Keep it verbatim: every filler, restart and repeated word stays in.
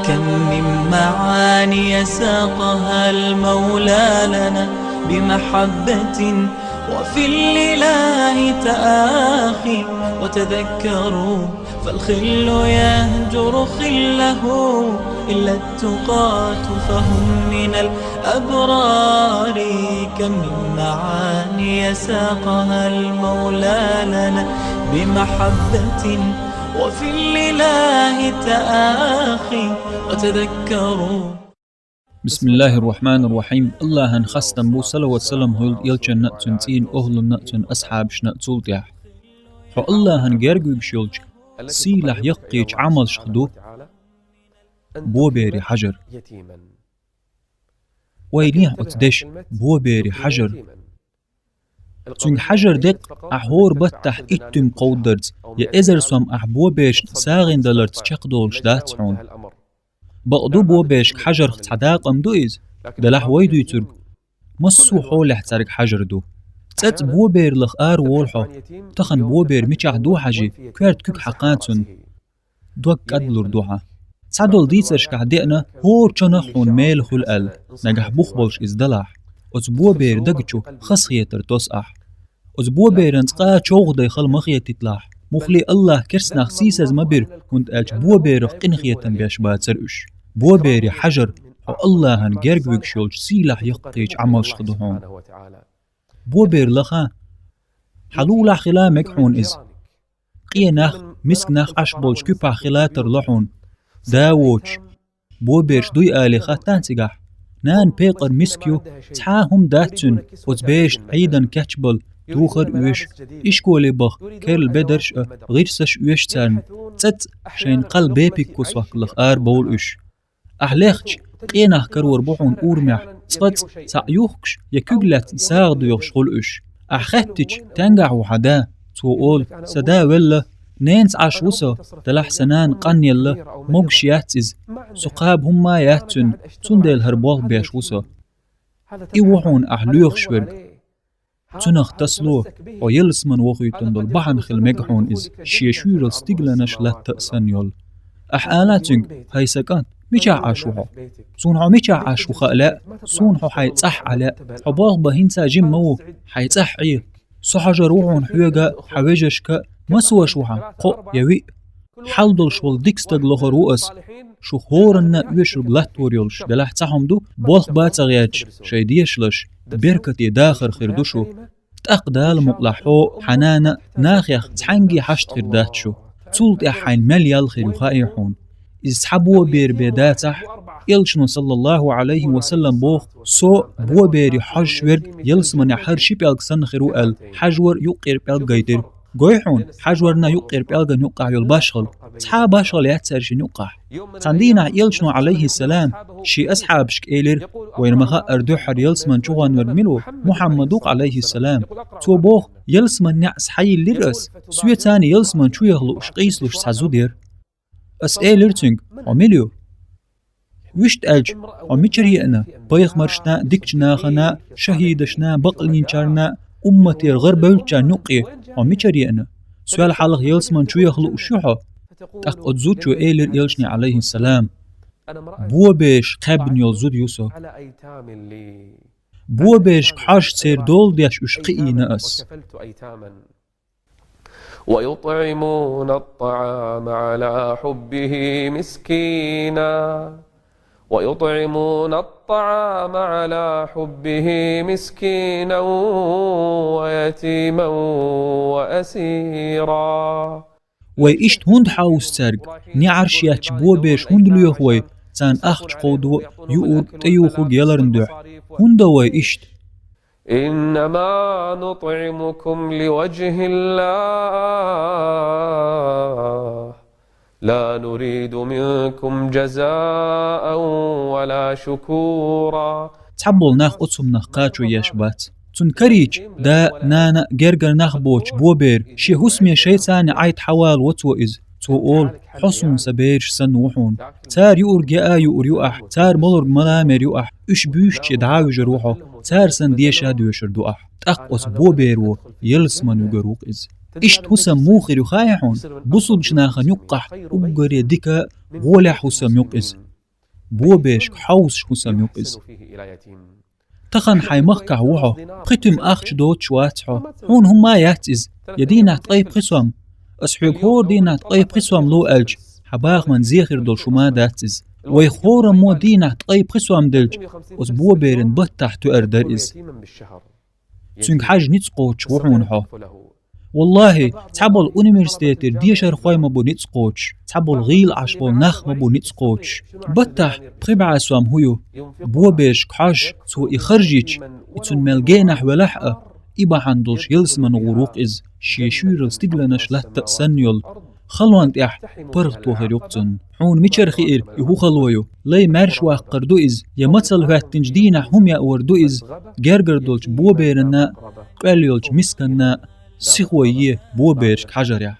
كم من معاني ساقها المولى لنا بمحبة، وفي الإله تآخي. وتذكروا فالخل يهجر خله إلا التقاة فهم من الأبرار. كم من معاني ساقها المولى لنا بمحبة، وفي الإله تآخي. وتذكروا. بسم الله الرحمن الرحيم. Аллахӏан хастам бу, салават-салам хилда элчанна а, цун цӏийна охӏлунна а, цун асхьабашна а цул тӏехьа. Хьо Аллахӏан герга вуьгуш йолчу сийлахь яккхийчу Ӏамалшах ду бобери хьажар. Вай лехьа оцу дешан, бобери хьажар. Цуьнга хьажар декъ ахь хӏора баттахь итт туьма кховдарца я эзар сом ахь бобершна сагӏина даларца чекхдолуш дац хьуна. Бакъду, бобершка хьажарх цхьа дакъам ду иза, делахь вай дуьйцург массо а хьолехь цаьрга хьажар ду. ЦӀацӀа бобер лаха ара волу хьо, тахана бобер мичахь ду хьажи, коьрта куьг хьакха цунна. Дог кӀадлур ду хьан. Цхьадолу дийцаршкахь деана, хӀора чонах хьуна мела хуьлу аьлла, нагахь бух болуш иза далахь. Оцу боберан дага чу хазахетар тосу ахь. Оцу боберанца къа човхадай хала ма хетийталахь. Муххале Аллахь керстанах сийсаз ма бира, хӀунда аьлча боберах къинхетам беш бацара уьш. Бобере хьажар, хьо Аллахьан герга вуьгуш йолчу сийлахь яккхийчу Ӏамалшах ду хьуна. Бобер лаха, хьан лулахь хила мега хьуна иза. Къен нах, миска нах Ӏаш болчу куьпахь хила тарло хьуна. Да воцуш, боберш дуй алий хаттахь цигахь? Нана пекъар миска ю, цхьа а хӀума дац цуьнан, оцу берашна Ӏийдан кечбала, тухар а оьшу, ишколе баха керла бедарш а, гӀирсаш а оьшу царна, цӀацӀа шайна кхалла бепиг кусок лаха арабовлу уьш. Ахь лехча, къен нах карор бу хьуна урамехь, цкъацкъа цхьаъ юхкуш я куьг лаьцна сагӀа доьхуш хуьлу уьш. Ахь хаьттича, тенгахь ву хьан да? Цо олу: сан да велла, ненца Ӏаш ву со, делахь сан нана къанъелла, могуш яц иза. Со кхаба хӀумма а яц цуьнан, цундела хӀара болх беш ву со. И ву хьуна ахь лоьхуш верг. Цунах тасало, хьо ялсамане вохуьйтун долу бахьана хила мега хьуна иза, шен шуьйралла стигланаш латта а санна йолу. Ахь ала цуьнга: хӀай сан кӀант, мичахь Ӏаш ву хьо? Суна хьо мичахь Ӏаш ву хаа лаьа, суна хьо хьайн цӀахь Ӏа лаьа. Хьо болх бан хӀинца жима ма ву, хьайн цӀахь Ӏе. Со хьажар ву хьуна хьоьга а, хьан вежаршка а, массо а ву хьан, кхоъ я виъ. Хьал долуш волу дика стаг лохур ву ас. Шух хӀоранна а оьшург латтор йолуш, делахь цхьа хӀума ду, болх бан ца гӀерташ, шайн дешалаш, беркате дахар хир ду шу. ТӀаккха Дала мукъалахь хьо а, хьан нана а нахех цхьаьнгге хьашт хир дац шу. Цул тӀаьхьа хьайна мел ял хир ю хаьий хьуна. Иза цхьа бобер бен дацахь, Элчано, саллаллаху Ӏалайхи ва саллам, боху: со бобере хьожуш верг ялсаманехь хӀара ши пӀелг санна хир ву аьлла, хьажвар юккъера пӀелг гайтира. Гой хьуна, хьажварна юккъера пӀелгана юккъахь йолу башхалла. Цхьа а башхалла яц цаьршинна юккъахь. Цхьана дийнахь Элчано, Ӏалайхиссалам, шен асхьабашка элира: вайна ма хаъара дуьххьара ялсамани чу гӀонварг мила ву? Мухьаммад ву-кх, Ӏалайхиссалам. Цо боху: ялсаман неӀ схьайиллира ас, соьца ялсамани чу яха лууш къийсалуш цхьа зуда яра. Ас элира цуьнга: хьо мила ю? Вуьшта аьлча, хьо мичара еана, пайхамаршна а, дикачу нахана а, шахӀидашна а, бакълийначарна а, умматера гӀарабевллачарна юккъе хьо мичара еана? Соьл хьалха ялсамани чу яха лууш ю хьо? ТӀаккха оцу зудчо элира Элчане, Ӏалайхиссалам: бобераш кхаьбна йолу зуда ю со. Боберашка хьожуш, церан дола деш уьш кхиийна ас. ويطعمون الطعام على حبه مسكينا، ويطعمون الطعام على حبه مسكينا ويتيما وأسيرا. Вай иштта хӀунда хьовса цаьрга? НеӀарш етташ бобераш хӀунда лоьху вай, царна ахча кховдо а, юург, тӀеюхург яларна дуьхьа? ХӀунда вай иштта? إنما نطعمكم لوجه الله لا نريد منكم جزاء ولا شكورا. Цхьаболу нах оцу хӀуманах кхачо еш бац. Цунна карийча, да, нана, гергара нах боцуш бобер, шен хӀусаме шайца Ӏайта хьавалаво цо иза. Цо олу: хьо суна сан бераш санна ву хьуна. Цара юург яа а юур ю ахь, цара молург мала а мер ю ахь, уьш буьйсуче дӀа а вуьжур ву хьо, цара санна деша а доьшур ду ахь. ТӀаккха оцу боберо ялсамани вуьгур ву-кх иза. Иштта хӀусам муха хир ю хаьий хьуна? Бусулбачу нахана юккъахь уггаре дика, гӀолехь хӀусам ю-кх иза. Боберашка хьовсаш хӀусам ю-кх иза. Тахан хьай махкахь ву хьо, пхи туьма ахча доцуш вац хьо. Хьуна хӀумма а яц иза, я дийнахь ткъе пхи сом. Ас хьоьга хӀора дийнахь ткъе пхи сом лу аьлча, хьан бахаман зе хир долуш хӀумма а дац иза. Вай хӀораммо дийнахь ткъе пхи сом делча, оцу боберан баттахь тоьар дара иза. Цуьнга хьажа ницкъ кхочуш ву хьуна хьо. Валлахьи, цхьаболу университетера дешархой ма бу ницкъ кхочуш, цхьаболу гӀийла Ӏаш болу нах ма бу ницкъ кхочуш. Баттахь пхи бӀе сом хӀун ю? Боберашка хьожуш, цо и харжийча, и цуьнан мел генахь велахь а, и бахьана долуш ялсамане гӀур ву-кх иза, шен шуьйралла стигланаш латта а санна йолу халон тӀехь паргӀато хир ю-кх цунна. Хьуна мичара хиира, и хӀун хало ю? Лай маьрша ваккхар ду иза, я мацалла хӀоьттинчу дийнахь хӀума яавар ду иза, гергара долчу боберанна а, къоьлла йолчу мисканна а сихо е боберашка хьажарехь.